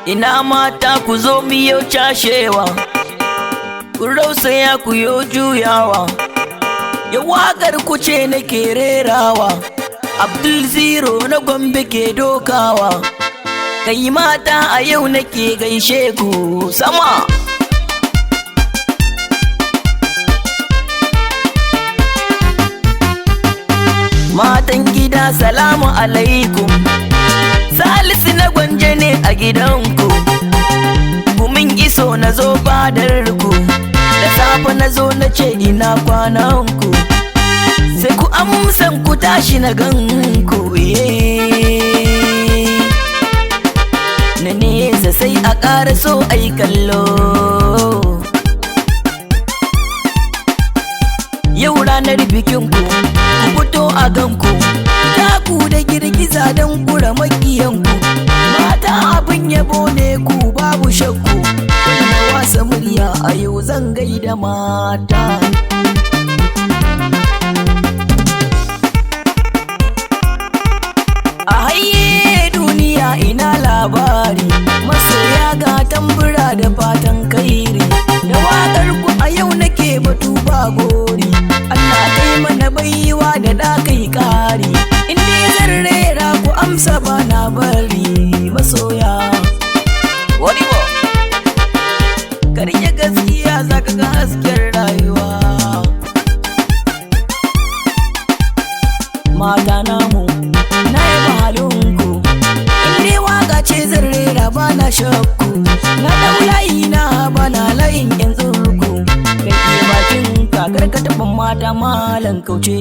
Ina mata, ku zo miyo cashewa, ku rausaya, ku yo juyawa. Ya waƙar ku ce nake rerawa, Abdul Zero na Gombe ke dokawa. Kai mata, a yau nake gaishe ku sama. Matan gida, salamu alaikum. Salisu na Gwanje ne a gidanku. Kumin iso na zo fadarku. Da safe na zo na ce ina kwananku. Sai ku amsan, ku tashi na ganku. Na nesa sai a ƙara so ai kallo. Yau ranar bikinku, ku fito a ganku. Taku da girgiza don kura makiyanku. Mata abin yabo ne ku, babu shakku. Na wasa murya, a yau zan gaida mata. A haye duniya, ina labari. Masoya, ga tambura da fatan kairi. Da waƙar ku a yau nake batu ba gori. Allah kai mana baiwa da da kai ƙari. In dai zan rera, ku amsa, ba na bari masoya. Wani bo karya gaskiya, zaka ga hasken rayuwa. Mata namu, na yaba halinku. In dai waka ce zan rera, ba na shakku. Na dau layi na, ba na layin yan tsurku. Kai iya bakin kakar ka taɓa mata, malan kauce.